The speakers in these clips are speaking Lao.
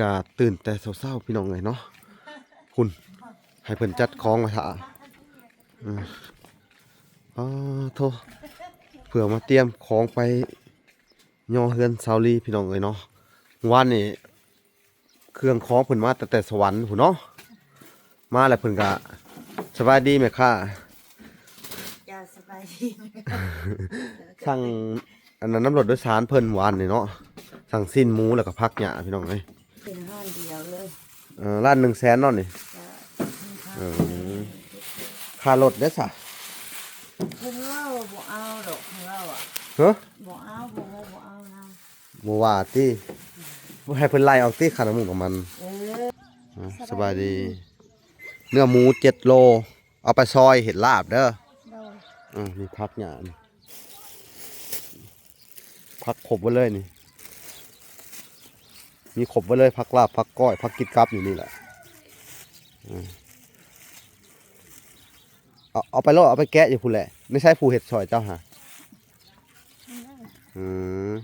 ກະຕື່ນແຕ່ເຊົ້າໆ ພີ່ນ້ອງເອີຍເນາະ. ພຸ້ນ ໃຫ້ເພິ່ນຈັດຂອງໄວ້ຖ້າ. ເອີ ປາໂທ ເພື່ອມາຕຽມຂອງໄປຍໍເຮືອນສາວລີ ພີ່ນ້ອງເອີຍເນາະ. ວານນີ້ ເຄື່ອງຂອງເພິ່ນມາຕັ້ງແຕ່ສະຫວັນພຸ້ນເນາະ. ມາແລ້ວເພິ່ນກະ ສະບາຍດີແມ່ຄ້າ. ເຈົ້າ ສະບາຍດີ. ສັ່ງອັນນັ້ນນຳລົດໂດຍສານເພິ່ນວານນີ້ເນາະ, ສັ່ງຊີ້ນໝູແລ້ວກະຜັກຫຍ້າ ພີ່ນ້ອງເອີຍ. ເປັນຮ້ານດຽວເລີຍ. ເອີ ລ້ານໜຶ່ງແສນເນາະນີ້. ເຈົ້າ. ເອີ ຄ່າລົດເດ້ຊະ? ເພິ່ນເວົ້າວ່າບໍ່ເອົາດອກ ເພິ່ນເວົ້າອະ. ຮະ? ບໍ່ເອົາ ບໍ່ ບໍ່ເອົານຳ. ບໍ່ວ່າຕິ ໃຫ້ເພິ່ນໄລ່ອອກຕິ ຄັນໝູກັບມັນ. ເອີ ອ່າ ສະບາຍດີ. ເນື້ອໝູເຈັດໂລ ເອົາໄປຊອຍເຮັດລາບເດີ. ໂດຍ. ອ່າ ມີຜັກຫຍ້ານີ້ ຜັກຄົບໄວ້ເລີຍນີ້ ມີຄົບໄວ້ເລີຍ ຜັກລາບ ຜັກກ້ອຍ ຜັກກິດກັບຢູ່ນີ້ແຫຼະ. ອ່າ ເອົາ ເອົາໄປໂລດ ເອົາໄປແກະຢູ່ພຸ້ນແຫຼະ. ໃນໃສຜູ້ເຮັດຊອຍເຈົ້າຫາ? ອືມ.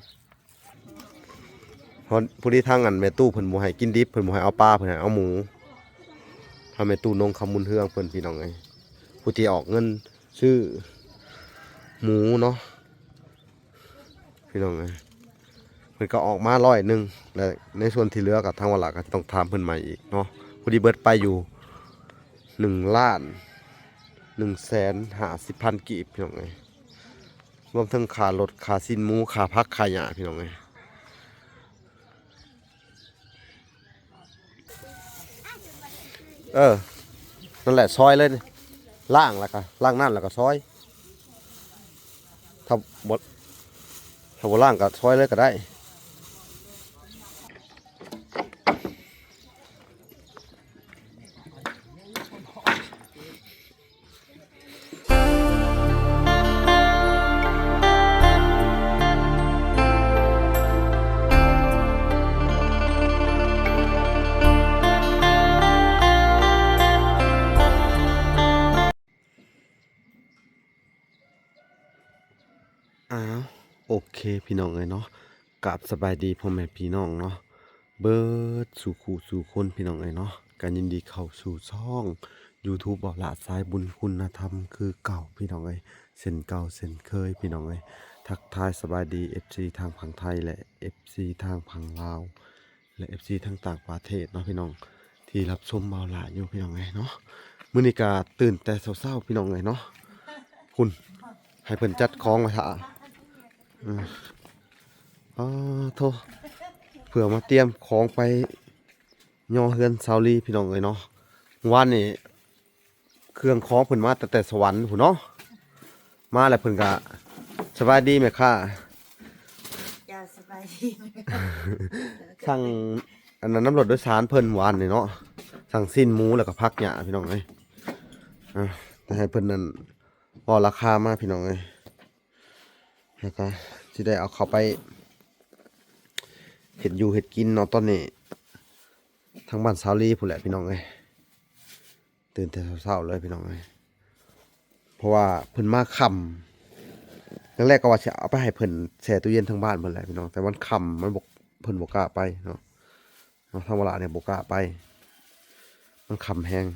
ພໍ ພໍດີທາງອັນແມ່ຕູ້ເພິ່ນບໍ່ໃຫ້ກິນດິບ ເພິ່ນບໍ່ໃຫ້ເອົາປາ ເພິ່ນໃຫ້ເອົາໝູ. ທາງແມ່ຕູ້ນົງຄຳບຸນເຮືອງເພິ່ນ ພີ່ນ້ອງເອີຍ ຜູ້ທີ່ອອກເງິນຊື້ໝູເນາະ ພີ່ນ້ອງເອີຍ. ເພິ່ນກໍອອກມາຮ້ອຍໜຶ່ງ ແລະ ໃນສ່ວນທີ່ເຫຼືອກໍທາງວາລະກໍຕ້ອງຖາມເພິ່ນໃໝ່ອີກເນາະ. ພໍດີເບິດໄປຢູ່ໜຶ່ງລ້ານໜຶ່ງແສນຫ້າສິບພັນກີບ ພີ່ນ້ອງເອີຍ. ລວມເຖິງຄ່າລົດ ຄ່າຊີ້ນໝູ ຄ່າຜັກ ຄ່າຫຍ້າ ພີ່ນ້ອງເອີຍ. ເອີ ນັ້ນແຫຼະ ຊອຍເລີຍ ລ້າງແລ້ວກະ ລ້າງນ້ຳແລ້ວກະຊອຍ. ຖ້າບໍ່ ຖ້າບໍ່ລ້າງກະຊອຍເລີຍກະໄດ້. ອ້າວ ໂອເຄ ພີ່ນ້ອງເອີຍເນາະ. ກາບສະບາຍດີພໍ່ແມ່ພີ່ນ້ອງເນາະ ເບີດສູ່ຄູ່ສູ່ຄົນ ພີ່ນ້ອງເອີຍເນາະ. ກະຍິນດີເຂົ້າສູ່ຊ່ອງຢູທູບ ເບົາຫຼ້າສາຍບຸນຄຸນນະທຳຄືເກົ່າ ພີ່ນ້ອງເອີຍ ເຊັ່ນເກົ່າເຊັ່ນເຄີຍ ພີ່ນ້ອງເອີຍ. ທັກທາຍສະບາຍດີເອັຟຊີທາງຝັ່ງໄທ ແລະ ເອັຟຊີທາງຝັ່ງລາວ ແລະ ເອັຟຊີທາງຕ່າງປະເທດເນາະ ພີ່ນ້ອງ ທີ່ຮັບຊົມເບົາຫຼ້າຢູ່ ພີ່ນ້ອງເອີຍເນາະ. ມື້ນີ້ກະຕື່ນແຕ່ເຊົ້າໆ ພີ່ນ້ອງເອີຍເນາະ. ພຸ້ນ ໃຫ້ເພິ່ນຈັດຂອງໄວ້ຖ້າ. ເອີ ປາໂທ ເພື່ອມາຕຽມຂອງໄປຍໍເຮືອນສາວລີ ພີ່ນ້ອງເອີຍເນາະ. ວານນີ້ ເຄື່ອງຂອງເພິ່ນມາຕັ້ງແຕ່ສະຫວັນພຸ້ນເນາະ. ມາແລ້ວເພິ່ນກະ ສະບາຍດີແມ່ຄ້າ. ເຈົ້າ ສະບາຍດີ. ສັ່ງອັນນັ້ນນຳລົດໂດຍສານເພິ່ນວານນີ້ເນາະ, ສັ່ງຊີ້ນໝູແລ້ວກະຜັກຫຍ້າ ພີ່ນ້ອງເອີຍ. ອ່າ ແຕ່ໃຫ້ເພິ່ນນັ້ນເວົ້າລາຄາມາ ພີ່ນ້ອງເອີຍ. ແລ້ວກະຊິໄດ້ເອົາເຂົ້າໄປເຮັດຢູ່ເຮັດກິນເນາະ ຕອນນີ້ ທາງບ້ານສາວລີພຸ້ນແຫຼະ ພີ່ນ້ອງເອີຍ. ຕື່ນແຕ່ເຊົ້າໆ ເລີຍ ພີ່ນ້ອງເອີຍ ເພາະວ່າເພິ່ນມາຄ່ຳ. ຕອນແລກກໍວ່າຊິເອົາໄປໃຫ້ເພິ່ນແຊ່ຕູ້ເຢັນທາງບ້ານພຸ້ນແຫຼະ ພີ່ນ້ອງ, ແຕ່ມັນຄ່ຳ ມັນບໍ່ ເພິ່ນບໍ່ກ້າໄປເນາະ. ເນາະ ທາງວາລະນີ້ບໍ່ກ້າໄປ ມັນຄ່ຳແຮງ.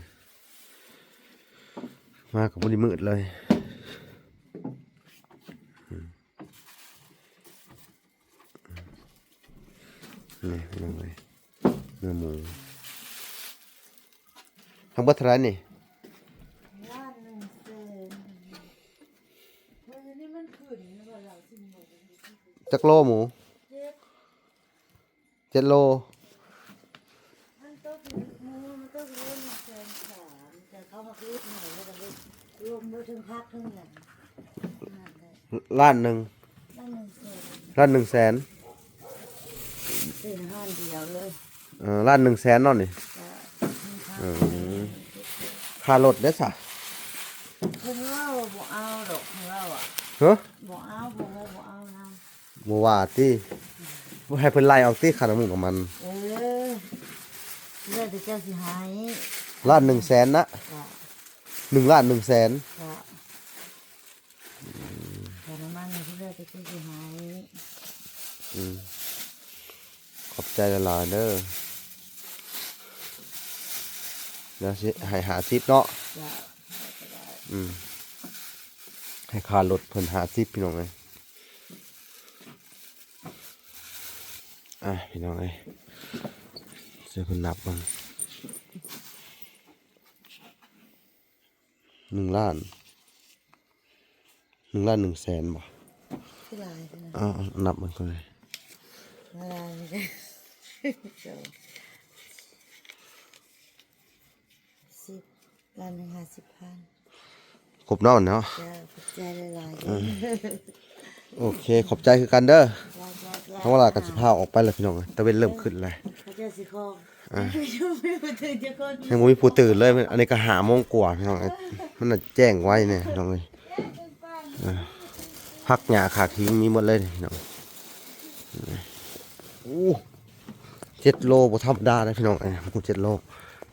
ມາກໍບໍ່ໄດ້ມືດເລີຍ. ອືມ ນີ້ ພີ່ນ້ອງເອີຍ ເນື້ອໝູ ທັງເບິດເທົ່າໃດນີ້? ລ້ານໜຶ່ງແສນ. ມື້ນີ້ມັນຂຶ້ນວ່າລາວຊິໝູ ຈັກໂລໝູ? ເຈັດ ເຈັດໂລ. ມັນຕົກ ໝູມັນຕົກໂລໜຶ່ງແສນສາມ ແຕ່ເຂົາມາຄືດໃຫ້ ແລ້ວກໍໄດ້ລວມເບິດ ທັງຜັກທັງຫຍັງ ລ້ານໜຶ່ງ ລ້ານໜຶ່ງແສນ ລ້ານໜຶ່ງແສນ. ເປັນຮ້ານດຽວເລີຍ. ເອີ ລ້ານໜຶ່ງແສນເນາະນີ້. ເຈົ້າ. ເອີ ຄ່າລົດເດ້ຊະ? ເພິ່ນເວົ້າວ່າບໍ່ເອົາດອກ ເພິ່ນເວົ້າອະ. ຮະ? ບໍ່ເອົາ ບໍ່ ບໍ່ເອົານຳ. ບໍ່ວ່າຕິ ໃຫ້ເພິ່ນໄລ່ອອກຕິ ຄ່ານ້ຳມັນ. ເອີ ແລ້ວແຕ່ເຈົ້າຊິໃຫ້. ລ້ານໜຶ່ງແສນນະ? ເຈົ້າ. ໜຶ່ງລ້ານໜຶ່ງແສນ. ເຈົ້າ. ອືມ ຄ່ານ້ຳມັນນີ້ ແລ້ວແຕ່ເຈົ້າຊິໃຫ້. ອືມ ຂອບໃຈຫຼາຍໆ ເດີ. ດຽວຊິໃຫ້ຫ້າສິບເນາະ. ເຈົ້າ. ອືມ ໃຫ້ຄ່າລົດເພິ່ນຫ້າສິບ ພີ່ນ້ອງເອີຍ. ອ່ະ ພີ່ນ້ອງເອີຍ ຊ່ວຍເພິ່ນນັບເບິ່ງ ໜຶ່ງລ້ານ ໜຶ່ງລ້ານໜຶ່ງແສນບໍ່? ຄືຫຼາຍແທ້ນະ. ເອົາ ເອົາ ນັບເບິ່ງກ່ອນເລີຍ. ໜຶ່ງລ້ານ ສອງ ສິບ ລ້ານໜຶ່ງຫ້າສິບພັນ. ຄົບເນາະ ເນາະ. ເຈົ້າ ຂອບໃຈຫຼາຍໆ. ເອີ ໂອເຄ ຂອບໃຈຄືກັນເດີ. ທາງເວລາກໍຊິພາອອກໄປແລ້ວ ພີ່ນ້ອງເອີຍ ຕາເວັນເລີ່ມຂຶ້ນແລ້ວ. ເຂົາເຈົ້າຊິຄອງ ອ່າ ຍັງບໍ່ມີຜູ້ຕື່ນຈັກຄົນ ຍັງບໍ່ມີຜູ້ຕື່ນເລີຍ. ອັນນີ້ກໍຫ້າໂມງກວ່າ ພີ່ນ້ອງເອີຍ ມັນນະແຈ້ງໄວແດ່ ພີ່ນ້ອງເອີຍ. ອ່າ ຜັກຫຍ້າຂາກຫີງມີໝົດເລີຍ ພີ່ນ້ອງ. ໂອ້ ເຈັດໂລບໍ່ທຳມະດາເດ້ ພີ່ນ້ອງເອີຍ ເຈັດໂລ.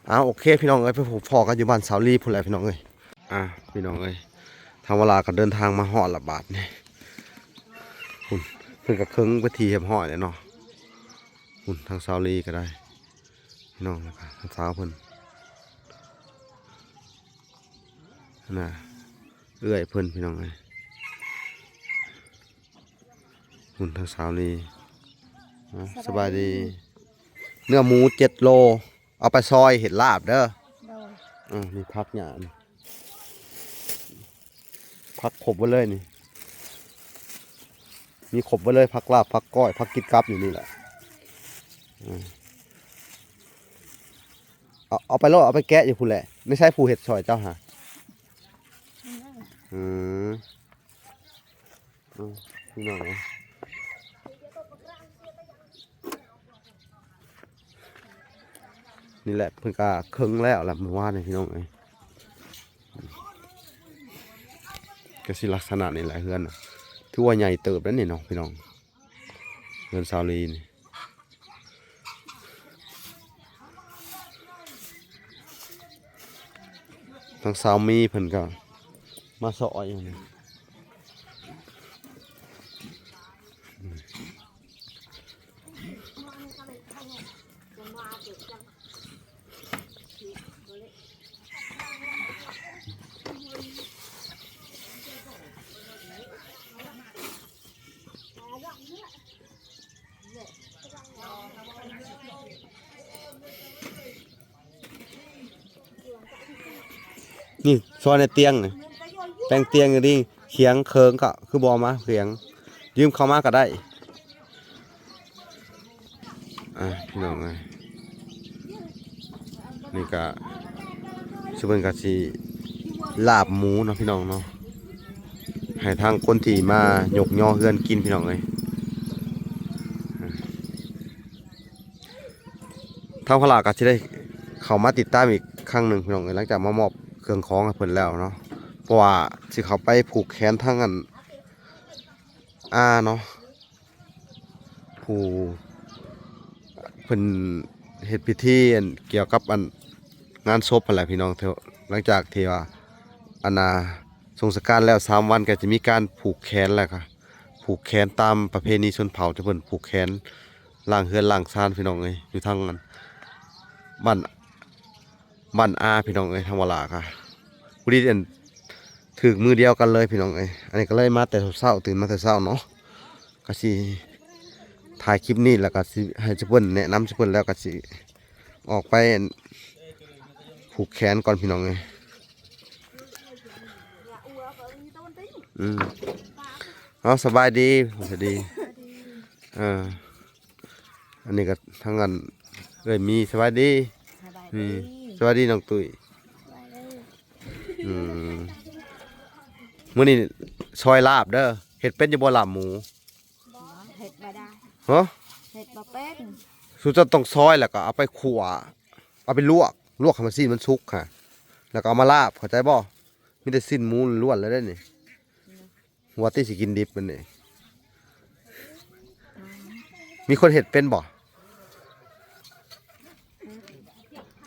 ເອົາ ໂອເຄ ພີ່ນ້ອງເອີຍ ໄປພົບພໍ້ກັນຢູ່ບ້ານສາວລີພຸ້ນແຫຼະ ພີ່ນ້ອງເອີຍ. ອ່າ ພີ່ນ້ອງເອີຍ ທາງວາລາກໍເດີນທາງມາຮອດລະບາດນີ້. ພຸ້ນ ເພິ່ນກໍເຄິ່ງເປັນທີ່ຮຽບຮ້ອຍແລ້ວເນາະ. ພຸ້ນ ທາງສາວລີກໍໄດ້ ພີ່ນ້ອງ ແລ້ວກໍທາງສາວເພິ່ນນະ ເອື້ອຍເພິ່ນ ພີ່ນ້ອງເອີຍ. ພຸ້ນ ທາງສາວລີ. ອ່າ ສະບາຍດີ. ສະບາຍດີ. ເນື້ອໝູເຈັດໂລ ເອົາໄປຊອຍເຮັດລາບເດີ. ໂດຍ. ອ່າ ມີຜັກຫຍ້ານີ້ ຜັກຄົບເບິດເລີຍນີ້ ມີຄົບເບິດເລີຍ ຜັກລາບ ຜັກກ້ອຍ ຜັກກິນກັບຢູ່ນີ້ແຫຼະ. ອ່າ ເອົາ ເອົາໄປໂລດ ເອົາໄປແກະຢູ່ພຸ້ນແຫຼະ. ໃນໃສຜູ້ເຮັດຊ່ອຍເຈົ້າຫາ? ອືມ ອືມ ພີ່ນ້ອງເອີຍ ນີ້ແຫຼະ ເພິ່ນກະເຄິ່ງແລ້ວລະມື້ວານນີ້ ພີ່ນ້ອງເອີຍ. ກະຊິລັກສະນະນີ້ແຫຼະ ເຮືອນນະ ຖືວ່າໃຫຍ່ເຕີບແລ້ວນີ້ເນາະ ພີ່ນ້ອງ. ເຮືອນສາວລີນີ້ ທາງສາວມີເພິ່ນກໍມາຊ່ອຍຢູ່ນີ້. ນີ້ ຊອຍໃນຕຽງນີ້ ແປງຕຽງຢູ່ນີ້ ຂຽງເຄິ່ງກໍຄືບໍ່ເອົາມາ ຂຽງ ຢືມເຂົ້າມາກໍໄດ້. ອ່າ ພີ່ນ້ອງເອີຍ ນີ້ກະຊຸມເພິ່ນກະຊິລາບໝູເນາະ ພີ່ນ້ອງເນາະ ໃຫ້ທາງຄົນທີ່ມາຍົກຍໍເຮືອນກິນ ພີ່ນ້ອງເອີຍ. ທາງພາລາກໍຊິໄດ້ເຂົ້າມາຕິດຕາມອີກຄັ້ງໜຶ່ງ ພີ່ນ້ອງເອີຍ ຫຼັງຈາກມາມອບເຄື່ອງຂອງໃຫ້ເພິ່ນແລ້ວເນາະ ເພາະວ່າຊິເຂົ້າໄປຜູກແຂນທາງອັນ ອາເນາະ ຜູ້ເພິ່ນເຮັດພິທີອັນກ່ຽວກັບອັນງານສົບຫັ້ນແຫຼະ ພີ່ນ້ອງ. ຫຼັງຈາກທີ່ວ່າອັນນ່າ ສົ່ງສະການແລ້ວສາມວັນ ກໍຈະມີການຜູກແຂນ ແລ້ວກໍຜູກແຂນຕາມປະເພນີຊົນເຜົ່າທີ່ເພິ່ນຜູກແຂນລ້າງເຮືອນລ້າງຊານ ພີ່ນ້ອງເອີຍ ຢູ່ທາງອັນບ້ານ ບ້ານອາ ພີ່ນ້ອງເອີຍ. ທາງວາລາກະພໍດີອັນຖືກມື້ດຽວກັນເລີຍ ພີ່ນ້ອງເອີຍ. ອັນນີ້ກໍເລີຍມາແຕ່ເຊົ້າໆ ຕື່ນມາແຕ່ເຊົ້າເນາະ ກໍຊິຖ່າຍຄລິບນີ້ ແລ້ວກໍຊິໃຫ້ເຈົ້າເພິ່ນແນະນຳເຈົ້າເພິ່ນ ແລ້ວກໍຊິອອກໄປອັນຜູກແຂນກ່ອນ ພີ່ນ້ອງເອີຍ. ອືມ ເອົາ ສະບາຍດີ ສະບາຍດີ ເອີ. ອັນນີ້ກໍທາງອັນເອື້ອຍມີ. ສະບາຍດີ. ສະບາຍດີ. ອືມ ສະບາຍດີນ້ອງຕຸ້ຍ. ສະບາຍດີ. ອືມ ມື້ນີ້ຊອຍລາບເດີ. ເຮັດເປັນຢູ່ບໍ່ລາບໝູ? ບໍ່ ເຮັດບໍ່ໄດ້. ຮະ? ເຮັດບໍ່ເປັນ. ສຸເຈົ້າຕ້ອງຊອຍ ແລ້ວກໍເອົາໄປຂົ້ວ ເອົາໄປລວກ ລວກໃຫ້ມັນຊີ້ນມັນສຸກຫະ ແລ້ວກໍເອົາມາລາບ ເຂົ້າໃຈບໍ່? ມີແຕ່ຊີ້ນໝູລ້ວນໆ ເລີຍເດ້ນີ້. ຫົວຕິຊິກິນດິບມັນນີ້. ມີຄົນເຮັດເປັນບໍ່?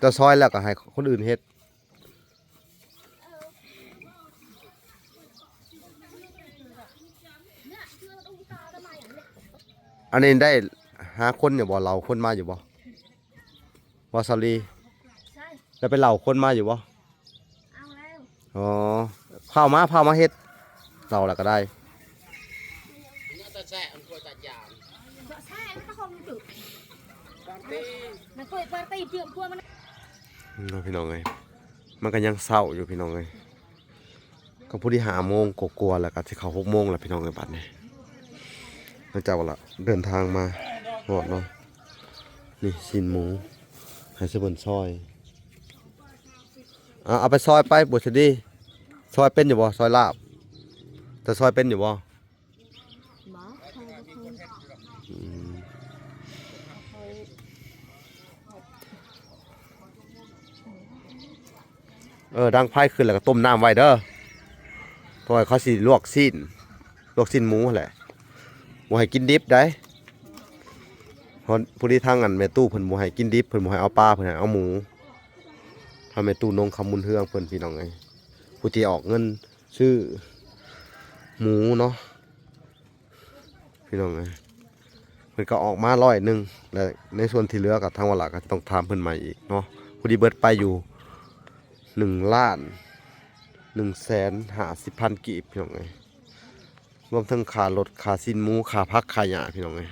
ເຈົ້າຊອຍແລ້ວກໍໃຫ້ຄົນອື່ນເຮັດ. ອັນນີ້ໄດ້ຫາຄົນຢູ່ບໍ່? ເລົ່າຄົນມາຢູ່ບໍ່? ບໍ່ ສາລີ? ແລ້ວໄປເລົ່າຄົນມາຢູ່ບໍ່? ເອົາແລ້ວ. ອໍ ພາມາ ພາມາເຮັດເຫຼົ້າແລ້ວກໍໄດ້. ເນາະ ພີ່ນ້ອງເອີຍ ມັນກໍຍັງເຊົ້າຢູ່ ພີ່ນ້ອງເອີຍ. ກໍພໍດີຫ້າໂມງກວ່າໆ ແລ້ວກໍຊິເຂົ້າຫົກໂມງແລ້ວ ພີ່ນ້ອງເອີຍ. ບັດນີ້ເຮົາເຈົ້າລະເດີນທາງມາຮອດເນາະ. ນີ້ຊີ້ນໝູ ໃຫ້ຊະເພິ່ນຊອຍ. ເອົາ ເອົາໄປຊອຍໄປ ບົດສະດີ. ຊອຍເປັນຢູ່ບໍ່? ຊອຍລາບ ເຈົ້າຊອຍເປັນຢູ່ບໍ່? ບໍ່ ຂ້ອຍບໍ່ເຄີຍ. ອືມ ເອີ ດັງໄຟຂຶ້ນແລ້ວກໍຕົ້ມນ້ຳໄວ້ເດີ ເພາະວ່າເຂົາຊິລວກຊີ້ນ ລວກຊີ້ນໝູຫັ້ນແຫຼະ. ບໍ່ໃຫ້ກິນດິບໃດ໋ ເພາະຜູ້ທີ່ທາງອັນແມ່ຕູ້ເພິ່ນບໍ່ໃຫ້ກິນດິບ ເພິ່ນບໍ່ໃຫ້ເອົາປາ ເພິ່ນໃຫ້ເອົາໝູ. ທາງແມ່ຕູ້ນົງຄຳບຸນເຮືອງເພິ່ນ ພີ່ນ້ອງເອີຍ ຜູ້ທີ່ອອກເງິນຊື້ໝູເນາະ ພີ່ນ້ອງເອີຍ. ເພິ່ນກໍອອກມາຮ້ອຍໜຶ່ງ ແລະ ໃນສ່ວນທີ່ເຫຼືອກໍທາງວາລະກໍຕ້ອງຖາມເພິ່ນໃໝ່ອີກເນາະ. ຜູ້ທີ່ເບິດໄປຢູ່ໜຶ່ງລ້ານໜຶ່ງແສນຫ້າສິບພັນກີບ ພີ່ນ້ອງເອີຍ ລວມທັງຄ່າລົດ ຄ່າຊີ້ນໝູ ຄ່າຜັກ ຄ່າຫຍ້າ ພີ່ນ້ອງເອີຍ.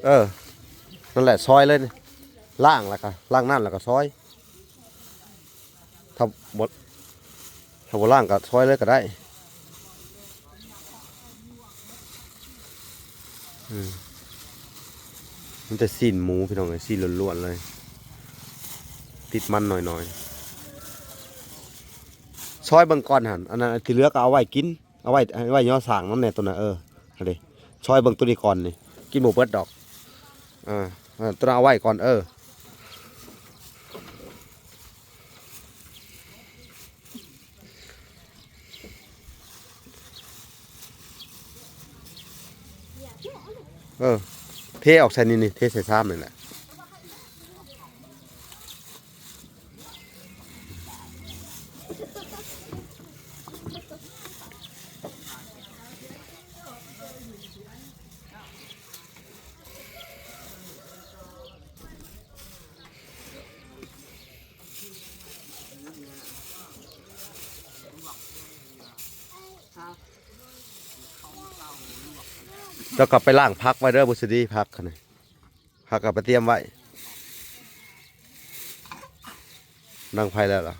ເອີ ນັ້ນແຫຼະ ຊອຍເລີຍ ລ້າງແລ້ວກໍ ລ້າງນ້ຳແລ້ວກໍຊອຍ. ຖ້າບໍ່ ຖ້າບໍ່ລ້າງກໍຊອຍເລີຍກໍໄດ້. ອືມ ມີແຕ່ຊີ້ນໝູ ພີ່ນ້ອງເອີຍ ຊີ້ນລ້ວນໆເລີຍ ຕິດມັນໜ້ອຍໆ. ຊອຍເບິ່ງກ່ອນຫັ້ນ ອັນນັ້ນ ອັນທີ່ເຫຼືອກໍເອົາໄວ້ກິນ. ເອົາໄວ້ ເອົາໄວ້ຍໍສ້າງນຳແດ່ໂຕນັ້ນ. ເອີ ຫັ້ນເດ ຊອຍເບິ່ງໂຕນີ້ກ່ອນນີ້ ກິນບໍ່ເບິດດອກ. ເອີ ເອີ ໂຕນັ້ນເອົາໄວ້ກ່ອນ. ເອີ ເອີ ເທອອກໃສ່ນີ້ ນີ້ ເທໃສ່ຊາມນີ້ແຫຼະ. ເຈົ້າກໍໄປລ້າງຜັກໄວ້ເດີ ບຸດສະດີ ຜັກຫັ້ນນະ. ຫາກະໄປຕຽມໄວ້ ດັງໄຟແລ້ວລະ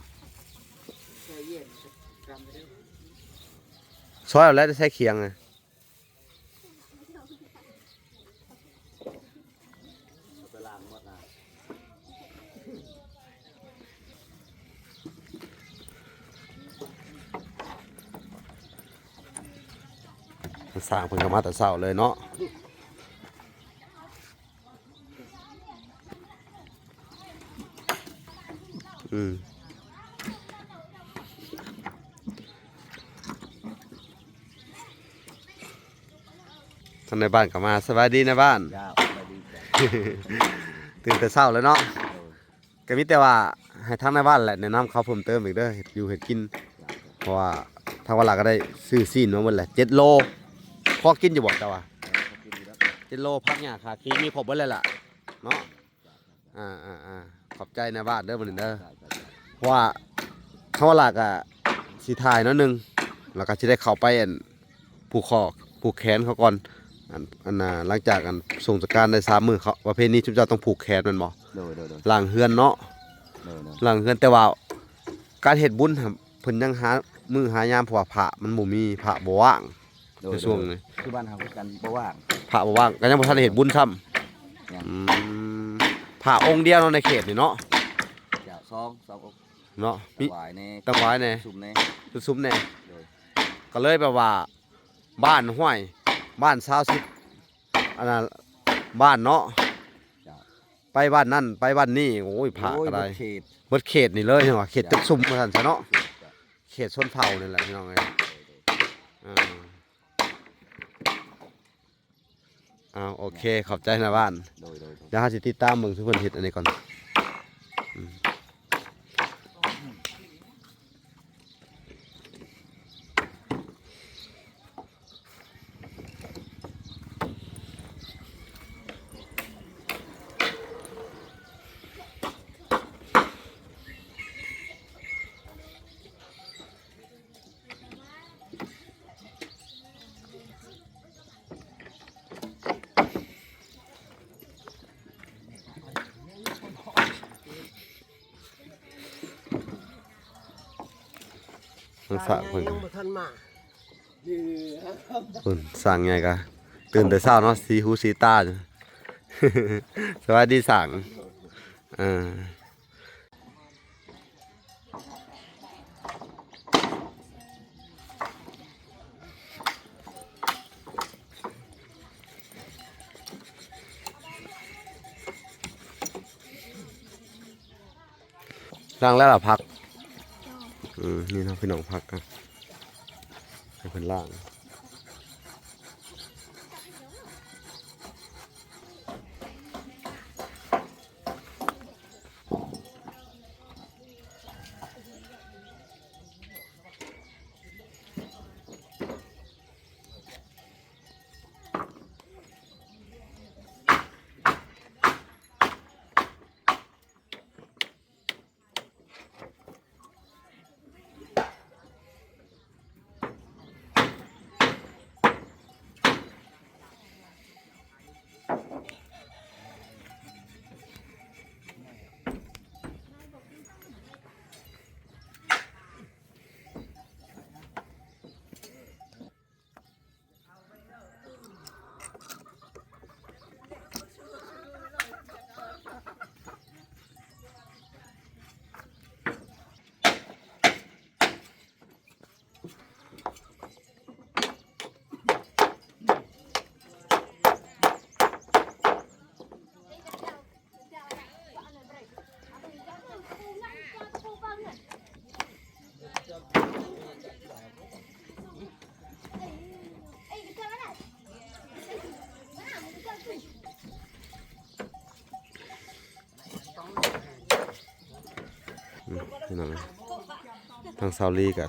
ຊອຍເອົາແລ້ວ ໄດ້ໃສ່ຄຽງນະ. ຊ່າງເພິ່ນກໍມາແຕ່ເຊົ້າເລີຍເນາະ. ອືມ ທ່ານນາຍບ້ານກໍມາ. ສະບາຍດີນາຍບ້ານ. ເຈົ້າ ສະບາຍດີເຈົ້າ. ຕື່ນແຕ່ເຊົ້າແລ້ວເນາະ. ໂດຍ. ກໍມີແຕ່ວ່າໃຫ້ທາງນາຍບ້ານແຫຼະແນະນຳເຂົາເພີ່ມເຕີມອີກເດີ ເຮັດຢູ່ເຮັດກິນ. ເຈົ້າ. ເພາະວ່າທາງວາລາກໍໄດ້ຊື້ຊີ້ນມາໝົດແຫຼະ ເຈັດໂລ. ພໍກິນຢູ່ບໍ່ເຈົ້າວ່າ? ເອີ ພໍກິນຢູ່ແລ້ວ ເຈັດໂລ. ຜັກຫຍ້າຂາຄີມີຄົບເບິດແລ້ວລະເນາະ. ອ່າໆໆ ຂອບໃຈນາຍບ້ານເດີມື້ນີ້ເດີ. ເຈົ້າໆໆ. ເພາະວ່າທາງວາລາກໍຊິຖ່າຍໜ້ອຍໜຶ່ງ ແລ້ວກໍຊິໄດ້ເຂົ້າໄປ ອັນ ຜູກຂໍ້ຜູກແຂນເຂົາກ່ອນ ອັນ ອັນນ່າ ຫຼັງຈາກ ອັນ ສົງສະການໄດ້ສາມມື້ ເຂົາ ປະເພນີຊຸມເຈົ້າຕ້ອງຜູກແຂນແມ່ນບໍ່? ໂດຍໆໆ. ລ້າງເຮືອນເນາະ. ໂດຍໆ. ລ້າງເຮືອນ ແຕ່ວ່າການເຮັດບຸນຫັ້ນ ເພິ່ນຍັງຫາມື້ຫາຍາມ ເພາະວ່າພະມັນບໍ່ມີ ພະບໍ່ວ່າງ. ໂດຍໆ. ໃນຊ່ວງນີ້ ຄືບ້ານເຮົາຄືກັນ ບໍ່ວ່າງ ພະບໍ່ວ່າງ ກໍຍັງບໍ່ທັນໄດ້ເຮັດບຸນຊ້ຳ. ຍັງ. ອືມ ພະອົງດຽວເນາະ ໃນເຂດນີ້ເນາະ. ເຈົ້າ ສອງ ສອງອົງເນາະ. ມີ ຖວາຍແດ່ ຕັ້ງຫວາຍແດ່ ສຸມແດ່ ສຸມແດ່. ໂດຍ. ກໍເລີຍແບບວ່າ ບ້ານຫ້ວຍ ບ້ານຊາວສິບ ອັນນັ້ນ ບ້ານເນາະ. ເຈົ້າ. ໄປບ້ານນັ້ນ ໄປບ້ານນີ້ ໂອ້ຍ ພະກໍໄດ້ ໂອ້ຍ ເບິດເຂດ ເບິດເຂດນີ້ເລີຍ ເຫັນວ່າເຂດ ເຈົ້າ ຕຶກຊຸມວ່າຊັ້ນຊະເນາະ. ເຈົ້າ. ເຂດຊົນເຜົ່ານີ້ແຫຼະ ພີ່ນ້ອງເອີຍ. ໂດຍໆ. ເອີ ອ້າວ ໂອເຄ ຂອບໃຈນາຍບ້ານ. ໂດຍໆໆ. ດຽວເຮົາຊິຕິດຕາມເບິ່ງຊຸມເພິ່ນເຮັດອັນນີ້ກ່ອນ. ອືມ. ໂ ສະເພິ່ນ ຍັງບໍ່ທັນມາ ເພິ່ນ ຊ້າງໃຫຍ່ກະຕື່ນແຕ່ເຊົ້າເນາະ ສີຫູສີຕາຢູ່. ສະບາຍດີຊ້າງ ເອີ. ລ້າງແລ້ວລະຜັກ? ເຈົ້າ ອືມ ນີ້ເນາະພີ່ນ້ອງ ຜັກກະໃຫ້ເພິ່ນລ້າງ. ອືມ ພີ່ນ້ອງ ທາງສາວລີກະ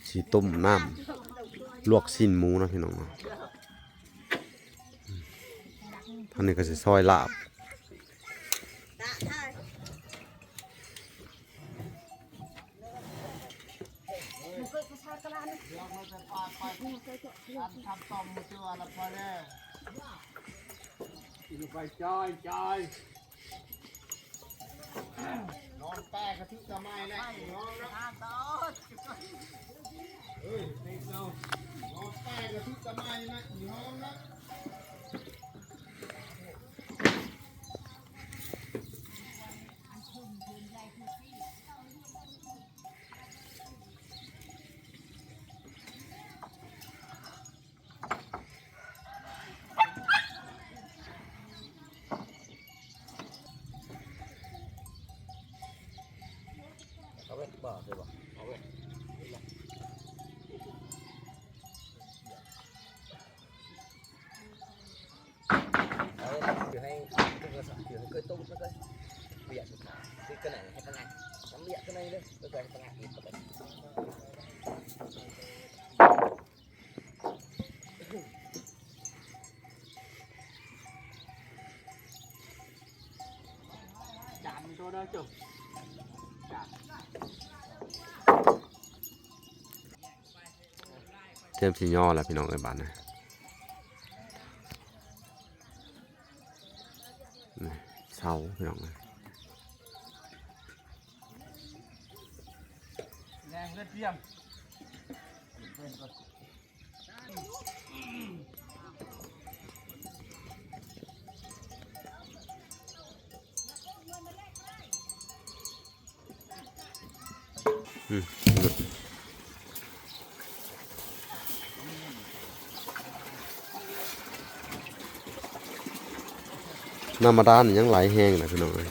ຊິຕົ້ມນ້ຳລວກຊີ້ນໝູເນາະ ພີ່ນ້ອງເນາະ. ທາງນີ້ກະຊິຊອຍລາບ. ນອນແປກະຖືກະໄມ້ແລ້ວ ນອນເນາະ ເອີຍ ນອນແປກະຖືກະໄມ້ແລ້ວ ນອນເນາະ. ເອົາເວັດບໍ່ ເອົາເວັດ ເອົາເວັດ ຖືໃຫ້ ຖືໃຫ້ເຄີຍຕົ້ມ ເຄີຍ ວຽກ ຄືກັນນັ້ນ ໃຫ້ຂະໜາດ ທຳວຽກກັນໜ້ອຍເດີ ເຄີຍ ໃຫ້ຂະໜາດອີກເຂົ້າໄປ. ຈານໂຕເດີຈຸ ຈານ ເລີ່ມຊິຍໍແລ້ວພີ່ນ້ອງເອີຍ ບາດນີ້ ນີ້ ເຊົາພີ່ນ້ອງເອີຍ. ແລງເລີຍປ່ຽມ ອືມ ນ້ຳບາດານຍັງໄຫຼແຮງນະພີ່ນ້ອງເອີຍ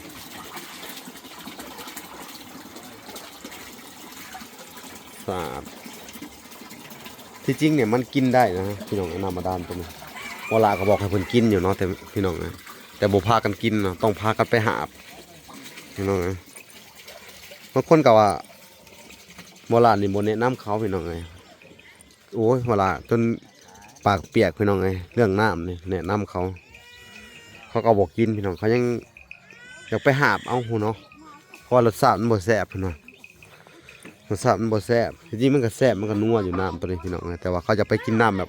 ສະອາດ. ທີ່ຈິງນີ້ມັນກິນໄດ້ນະພີ່ນ້ອງ ນ້ຳບາດານໂຕນີ້ ເວລາກະບອກໃຫ້ເພິ່ນກິນຢູ່ເນາະ ແຕ່ພີ່ນ້ອງເອີຍ ແຕ່ບໍ່ພາກັນກິນເນາະ ຕ້ອງພາກັນໄປຫາບພີ່ນ້ອງເອີຍ. ບາງຄົນກະວ່າ ບໍ່ຫຼານນີ້ບໍ່ແນະນຳເຂົາພີ່ນ້ອງເອີຍ ໂອ້ຍ ເວລາຈົນປາກປຽກພີ່ນ້ອງເອີຍ ເລື່ອງນ້ຳນີ້ແນະນຳເຂົາ ເຂົາກະບໍ່ກິນພີ່ນ້ອງ ເຂົາຍັງຢາກໄປຫາບເອົາພຸ້ນເນາະ ເພາະວ່າລົດຊາດມັນບໍ່ແຊບພຸ້ນນະ ລົດຊາດມັນບໍ່ແຊບ. ທີ່ຈິງມັນກະແຊບ ມັນກະນົວຢູ່ນ້ຳໂຕນີ້ພີ່ນ້ອງເອີຍ ແຕ່ວ່າເຂົາຢາກໄປກິນນ້ຳແບບ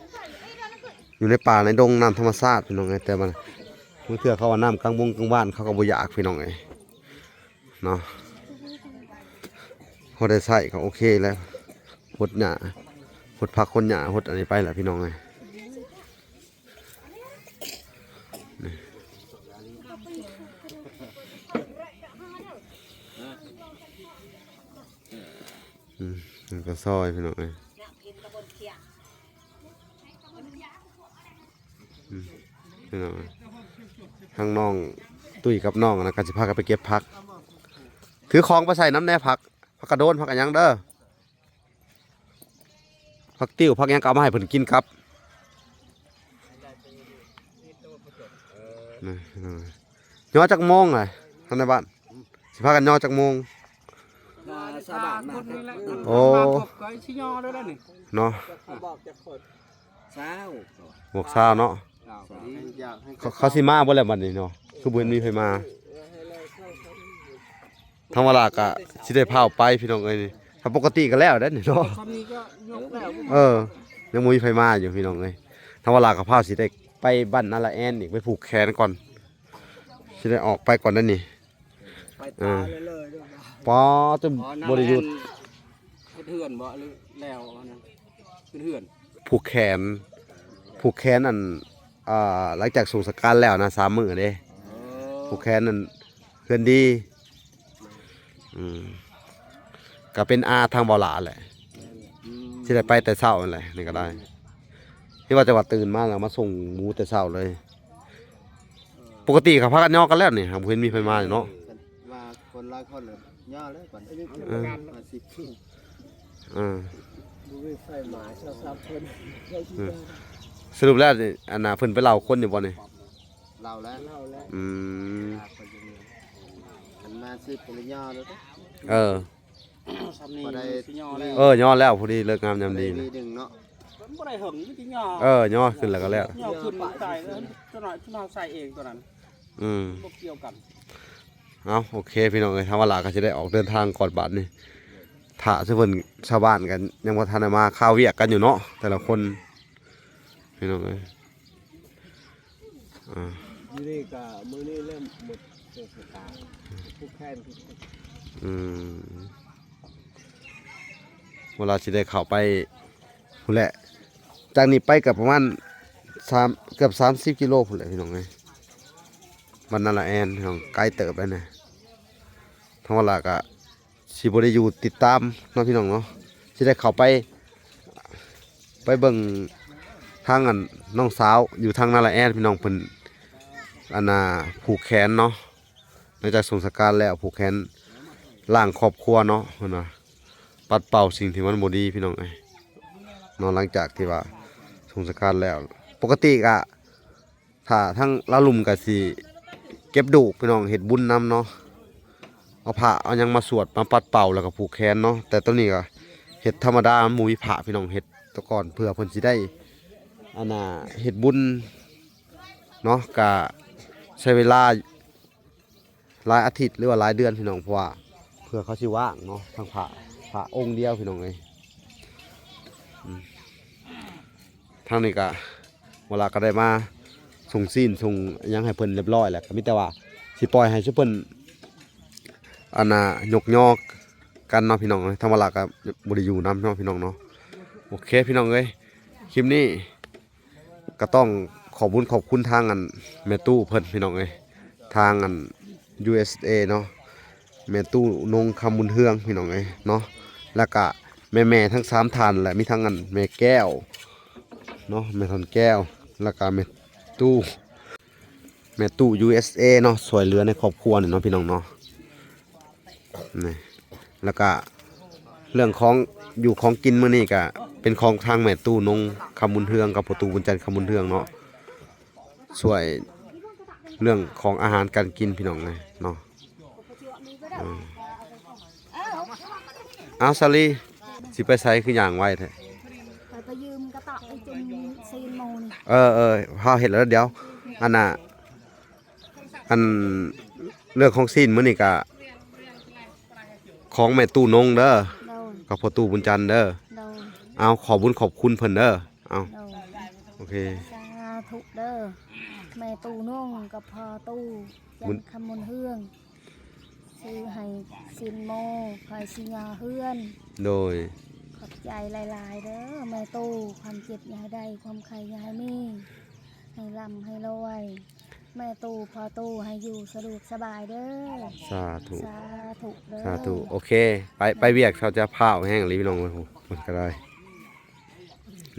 ຢູ່ໃນປ່າໃນດົງ ນ້ຳທຳມະຊາດພີ່ນ້ອງເອີຍ ແຕ່ວ່າບາງເທື່ອເຂົາວ່ານ້ຳກາງວົງກາງວານ ເຂົາກະບໍ່ຢາກພີ່ນ້ອງເອີຍ. ເນາະ ພໍໄດ້ໃຊ້ກະໂອເຄແລ້ວ ຫົດຫຍ້າ ຫົດຜັກ ຫົດຫຍ້າ ຫົດອັນນີ້ໄປລະພີ່ນ້ອງເອີຍ. ນີ້ ອືມ ມັນກໍຊອຍພີ່ນ້ອງເອີຍ. ອືມ ພີ່ນ້ອງເອີຍ ທາງນ້ອງຕຸ້ຍກັບນ້ອງອັນນັ້ນກໍຊິພາກັນໄປເກັບຜັກ ຖືຂອງໄປໃສ່ນຳແດ່ ຜັກ ຜັກກະໂດນ ຜັກກະຫຍັງເດີ ຜັກຕິ້ວ ຜັກຫຍັງກໍເອົາມາໃຫ້ເພິ່ນກິນກັບ. ນີ້ພີ່ນ້ອງເອີຍ ຍໍຈັກໂມງລະ ທ່ານນາຍບ້ານ ຊິພາກັນຍໍຈັກໂມງ? ຊາວບ້ານມາ ໂອ້ ມາຄົບກໍຊິຍໍແລ້ວນີ້ເນາະ ຊາວ ບວກຊາວເນາະ. ເຂົາ ເຂົາຊິມາບໍ່ແລ້ວບັດນີ້ເນາະ ຄືບໍ່ເຫັນມີໃຜມາ. ທາງວາລາກະຊິໄດ້ພາອອກໄປພີ່ນ້ອງເອີຍ ນີ້ ຖ້າປົກກະຕິກະແລ້ວເດ້ນີ້ເນາະ ຊ່ຳນີ້ກໍຍົກແລ້ວ. ເອີ ຍັງບໍ່ມີໃຜມາຢູ່ພີ່ນ້ອງເອີຍ. ທາງວາລາກະພາຊິໄດ້ໄປບ້ານນາລາແອນອີກ ໄປຜູກແຂນກ່ອນ ຊິໄດ້ອອກໄປກ່ອນເດ້ນີ້. ໄປຕາເລີຍເລີຍ ອໍ ຈົນບໍ່ໄດ້ຢຸດ ເຮັດເຮືອນບໍ່ ຫຼືແລ້ວອັນນັ້ນ ເຮັດເຮືອນ ຜູກແຂນ ຜູກແຂນອັນ ອ່າ ຫຼັງຈາກສົງສະການແລ້ວນະ ສາມມື້ເດ້ ເອີ ຜູກແຂນນັ້ນ ເຮືອນດີ ອືມ ກໍເປັນອາທາງເບົາຫຼ້າແຫຼະ ອືມ ຊິໄດ້ໄປແຕ່ເຊົ້າຫັ້ນແຫຼະ ນີ້ກໍໄດ້ ທີ່ວ່າ ແຕ່ວ່າຕື່ນມາແລ້ວມາສົ່ງໝູແຕ່ເຊົ້າເລີຍ. ເອີ ປົກກະຕິກໍພາກັນຍໍກັນແລ້ວນີ້ ຫາບໍ່ເຫັນມີໃຜມາເນາະ ວ່າຄົນຫຼາຍຄົນເລີຍຍໍແລ້ວບັດນີ້ ເອີ ຫ້າສິບ ເອີ ບໍ່ມີໃຜມາ ສອງສາມຄົນ ເອີ ສະຫຼຸບແລ້ວນີ້ ອັນນ່າ ເພິ່ນໄປເລົ່າຄົນຢູ່ບໍ່ນີ້? ເລົ່າແລ້ວ ເລົ່າແລ້ວ ອືມ ອັນມາສິບກໍເລີຍຍໍແລ້ວ ເອີ ຊ່ຳນີ້ຊິຍໍແລ້ວ ເອີ ຍໍແລ້ວ ພໍດີເລີກງາມຍາມດີ ດີໜຶ່ງເນາະ ມັນບໍ່ໄດ້ເຖິງ ມີແຕ່ຍໍ ເອີ ຍໍຂຶ້ນແລ້ວກໍແລ້ວ ຍໍຂຶ້ນໃສ່ ເອີ ຕົວນັ້ນເຮົາໃສ່ເອງຕົວນັ້ນ ອືມ ບໍ່ກ່ຽວກັນ. ເອົາ ໂອເຄພີ່ນ້ອງເອີຍ ທາງວາລາກໍຊິໄດ້ອອກເດີນທາງກ່ອນບາດນີ້ ຖ້າຊະເພິ່ນ ຊາວບ້ານກໍຍັງບໍ່ທັນໄດ້ມາ ຄາວຽກກັນຢູ່ເນາະ ແຕ່ລະຄົນ ພີ່ນ້ອງເອີຍ ອ່າ ຢູ່ນີ້ກໍມື້ນີ້ເລີ່ມໝົດໂຊກຊະຕາ ຜູກແຂນ ອືມ ເວລາຊິໄດ້ເຂົ້າໄປພຸ້ນແຫຼະ ຈາກນີ້ໄປກໍປະມານສາມ ເກືອບສາມສິບກິໂລພຸ້ນແຫຼະພີ່ນ້ອງເອີຍ ບ້ານນາລາແອນພີ່ນ້ອງ ໄກເຕີບໄດ໋ນະ. ທາງວາລາກໍ ຊິບໍ່ໄດ້ຢູ່ຕິດຕາມເນາະພີ່ນ້ອງເນາະ ຊິໄດ້ເຂົ້າໄປ ໄປເບິ່ງທາງອັນນ້ອງສາວຢູ່ທາງນາລາແອນພີ່ນ້ອງ ເພິ່ນອັນນ່າຜູກແຂນເນາະ ຫຼັງຈາກສົ່ງສະການແລ້ວຜູກແຂນລ້າງຄອບຄົວເນາະ ເພິ່ນວ່າປັດເປົ່າສິ່ງທີ່ມັນບໍ່ດີພີ່ນ້ອງເອີຍເນາະ ຫຼັງຈາກທີ່ວ່າສົ່ງສະການແລ້ວ ປົກກະຕິກະ ຖ້າທາງລາວລຸ່ມກໍຊິເກັບດູກພີ່ນ້ອງ ເຮັດບຸນນຳເນາະ ເອົາພະເອົາຫຍັງມາສວດມາປັດເປົ່າ ແລ້ວກໍຜູກແຂນເນາະ ແຕ່ຕອນນີ້ກໍເຮັດທຳມະດາ ມັນບໍ່ມີພະພີ່ນ້ອງ ເຮັດແຕ່ກ່ອນເພື່ອເພິ່ນຊິໄດ້ອັນນ່າເຮັດບຸນເນາະ ກະໃຊ້ເວລາ ຫຼາຍອາທິດ ຫຼືວ່າຫຼາຍເດືອນພີ່ນ້ອງ ເພາະວ່າເພື່ອເຂົາຊິວ່າງເນາະ ທັງພະ ພະອົງດຽວພີ່ນ້ອງເອີຍ ອືມ ທາງນີ້ກະ ເວລາກໍໄດ້ມາສົ່ງຊີ້ນສົ່ງຫຍັງໃຫ້ເພິ່ນຮຽບຮ້ອຍແລ້ວ ກໍມີແຕ່ວ່າຊິປ່ອຍໃຫ້ຊຸມເພິ່ນອັນນ່າຍົກຍໍກັນເນາະພີ່ນ້ອງເອີຍ ທາງວາລາກໍບໍ່ໄດ້ຢູ່ນຳເນາະພີ່ນ້ອງເນາະ ໂອເຄພີ່ນ້ອງເອີຍ ຄລິບນີ້ ກໍຕ້ອງຂອບບຸນຂອບຄຸນທາງອັນແມ່ຕູ້ເພິ່ນພີ່ນ້ອງເອີຍ ທາງອັນ ຢູເອສເອ ເນາະ ແມ່ຕູ້ນົງຄຳບຸນເຮືອງພີ່ນ້ອງເອີຍເນາະ ແລ້ວກະແມ່ໆທັງສາມທ່ານແຫຼະ ມີທັງອັນແມ່ແກ້ວເນາະ ແມ່ທ່ອນແກ້ວ ແລ້ວກະແມ່ຕູ້ ແມ່ຕູ້ ຢູເອສເອ ເນາະ ຊ່ວຍເຫຼືອໃນຄອບຄົວນີ້ເນາະພີ່ນ້ອງເນາະ ນີ້ ແລ້ວກະເລື່ອງຂອງຢູ່ຂອງກິນມື້ນີ້ກະເປັນຂອງທາງແມ່ຕູ້ນົງຄຳບຸນເຮືອງ ກັບພໍ່ຕູ້ບຸນຈັນຄຳບຸນເຮືອງເນາະ ຊ່ວຍເລື່ອງຂອງອາຫານການກິນພີ່ນ້ອງເອີຍເນາະ ເອີ ອ້າວ ສາລີ ຊິໄປໃສຄືຍ່າງໄວແທ້? ຂ້ອຍໄປຢືມກະຕະໄປຈຸ່ມຊີ້ນໝູນີ້ ເອີໆ ເຮົາເຮັດແລ້ວ ດຽວ ອັນນ່າ ອັນເລື່ອງຂອງຊີ້ນມື້ນີ້ກະຂອງແມ່ຕູ້ນົງເດີ ໂດຍ ກັບພໍ່ຕູ້ບຸນຈັນເດີ ໂດຍ ເອົາ ຂອບບຸນຂອບຄຸນເພິ່ນເດີ ເອົາ ໂດຍ ໂອເຄ ສາທຸເດີ ແມ່ຕູ້ນົງກັບພໍ່ຕູ້ຈັນຄຳບຸນເຮືອງ ຊື້ໃຫ້ຊີ້ນໝູ ຂ້ອຍຊິຍໍເຮືອນ ໂດຍ ຂອບ ໃຈຫຼາຍໆເດີແມ່ຕູ້ ຄວາມເຈັບຢ່າໃຫ້ໄດ້ ຄວາມໄຂ້ຢ່າໃຫ້ມີ ໃຫ້ລ່ຳໃຫ້ລວຍ ແມ່ຕູ້ພໍ່ຕູ້ໃຫ້ຢູ່ສະດວກສະບາຍເດີ. ສາທຸ ສາທຸເດີ ສາທຸ. ໂອເຄ ໄປ ໄປວຽກ ເຂົາຈະພ້າວແຮງອີ່ຫຼີພີ່ນ້ອງເອີຍ ໂອ້ ມັນກໍໄດ້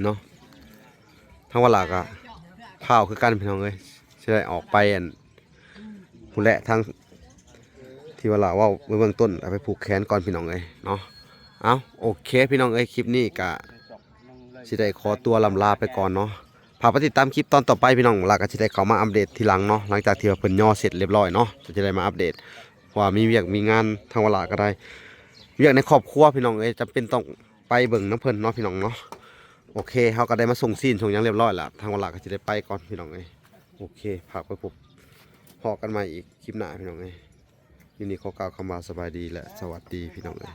ເນາະ. ທາງວາລາກໍພ້າວຄືກັນພີ່ນ້ອງເອີຍ ຊິໄດ້ອອກໄປອັນ ພຸ້ນແຫຼະ ທາງທີ່ວ່າລາເວົ້າໄວ້ເບື້ອງຕົ້ນ ເອົາໄປຜູກແຂນກ່ອນພີ່ນ້ອງເອີຍເນາະ. ເອົ້າ ໂອເຄພີ່ນ້ອງເອີຍ ຄລິບນີ້ກະຊິໄດ້ຂໍຕົວລ່ຳລາໄປກ່ອນເນາະ. ຝາກໄປຕິດຕາມຄລິບຕອນຕໍ່ໄປພີ່ນ້ອງ ລາກະຊິໄດ້ເຂົ້າມາອັບເດດທີຫຼັງເນາະ ຫຼັງຈາກທີ່ວ່າເພິ່ນຍໍເສັດລຽບຮ້ອຍເນາະ ກະຊິໄດ້ມາອັບເດດ ເພາະວ່າມີວຽກມີງານ ທາງວາລາກະໄດ້ວຽກໃນຄອບຄົວພີ່ນ້ອງເອີຍ ຈຳເປັນຕ້ອງໄປເບິ່ງນຳເພິ່ນເນາະພີ່ນ້ອງເນາະ. ໂອເຄ ເຮົາກະໄດ້ມາສົ່ງຊີ້ນສົ່ງຫຍັງລຽບຮ້ອຍລະ ທາງວາລາກະຊິໄດ້ໄປກ່ອນພີ່ນ້ອງເອີຍ. ໂອເຄ ຝາກໄປພົບພໍ້ກັນໃໝ່ອີກຄລິບໜ້າພີ່ນ້ອງເອີຍ. ຢູ່ນີ້ຂໍກ່າວຄຳວ່າສະບາຍດີ ແລະ ສະຫວັດດີພີ່ນ້ອງເອີຍ.